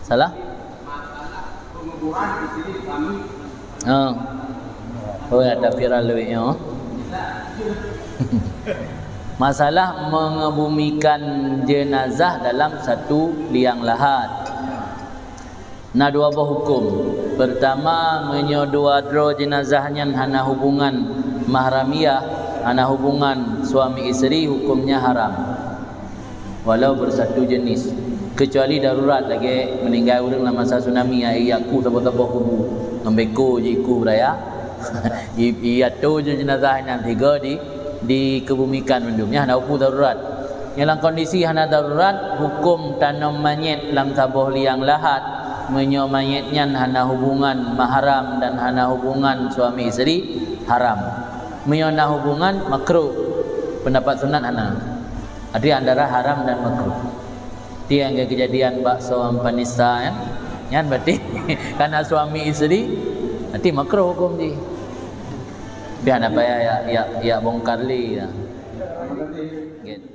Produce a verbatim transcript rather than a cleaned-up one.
Salah? Oh. Oh ya, ada viral duit nyoe. Masalah mengebumikan jenazah dalam satu liang lahat. Na dua boh huköm. Pertama, meunyoe dua droe jenazah nyan hana hubungan mahramiyah, hana hubungan suami isteri, hukumnya haram. Walau bersatu jenis. Kecuali darurat, lagèe meninggai ureueng lam masa tsunami, ya, iya ku saboh-saboh kubu, ngon beko ji ku raya. I-, iya tu je jenazah nyan tiga di, dikebumikan mandum. Nyan hana huköm darurat. Nyan lam kondisi hana darurat, huköm tanom manyét lam saboh liang lahat, meunyoe manyét nyan hana hubungan mahram dan hana hubungan suami isteri, haram. Meunyoe na hubungan, makruh. Pendapat sunat hana. Arti antara haram dan makruh. Ti nyang keujadian bak Som Vanessa, ya. Nyan berarti karena suami isteri, berarti makruh hukum jih. Tapi hana payah ya, ya, ya bongkar lé, ya. Gitu.